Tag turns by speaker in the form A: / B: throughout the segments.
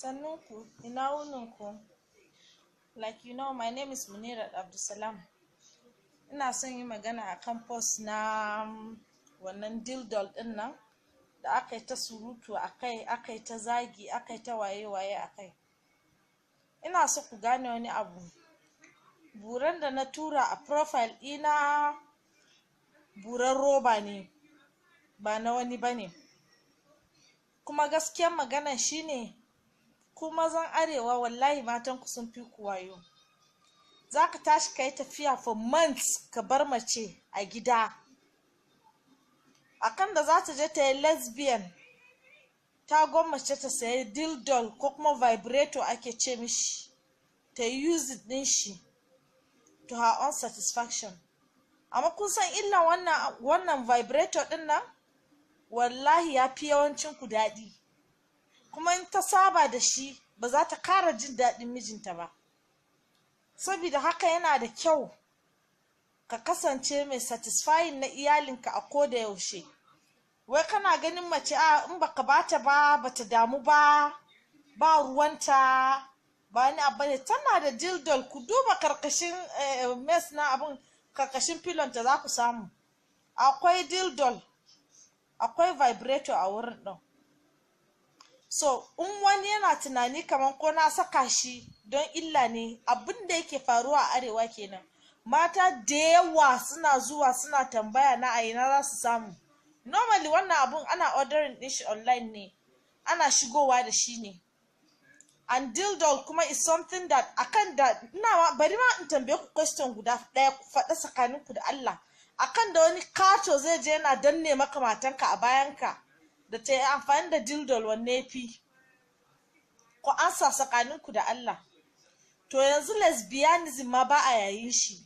A: Sannunku, ina wuninku? Like you know, my name is Munirat Abdulsalam. Ina son yi magana akan post na wannan dildol ɗin nan da aka yi ta surutu a kai, aka yi ta zagi, aka yi ta waye-waye a kai. Ina so ku gane wani abu. Buran da na tura a profile ɗina buran roba ne, ba na wani ba ne. Kuma gaskiyar maganan shine, ku mazan Arewa, wallahi matanku sun fi ku wayo. Za ka tashi ka yi tafiya for months ka bar mace a gida. Akan da za ta je ta yi lesbian, ta gwammace ta sayi dildol ko kuma vibrator ake ce mishi, ta yi use ɗin shi to her own satisfaction. Amma kun san illan wannan vibrator ɗin nan? Wallahi ya fi yawancin ku daɗi. Kuma in ta saba da shi, ba za ta kara jin daɗin mijinta ba. Saboda haka yana da kyau ka kasance mai satisfying na iyalinka a koda yaushe. Wai kana ganin mace a in baka bata ba, bata damu ba, ba ruwanta, ba wani abu ne. Tana da dildol, ku duba karkashin mes na abun, karkashin filonta za ku samu. Akwai dildol, akwai vibrator a wurin ɗin. So, in wani yana tunani kamar ko na saka shi don illa ne, abin da yake faruwa a Arewa kenan. Mata da yawa suna zuwa suna tambaya na a ina za su samu. Normally wannan abun ana ordering ɗin shi online ne, ana shigowa da shi ne. And dildol kuma is something that akan da ina ma, bari ma in tambaye ku question guda ɗaya, ku faɗa tsakaninku da Allah. Akan da wani kato zai je yana danne maka matanka a bayanka, da ta yi amfani da dildol, wanne fi? Ku ansa tsakaninku da Allah. To, yanzu lesbianism ma ba a yayin shi.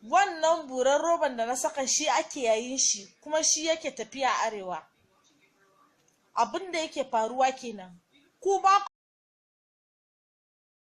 A: Wannan buran roban da na saka shi ake yayin shi, kuma shi yake tafiya Arewa. Abin da yake faruwa kenan. Ku ba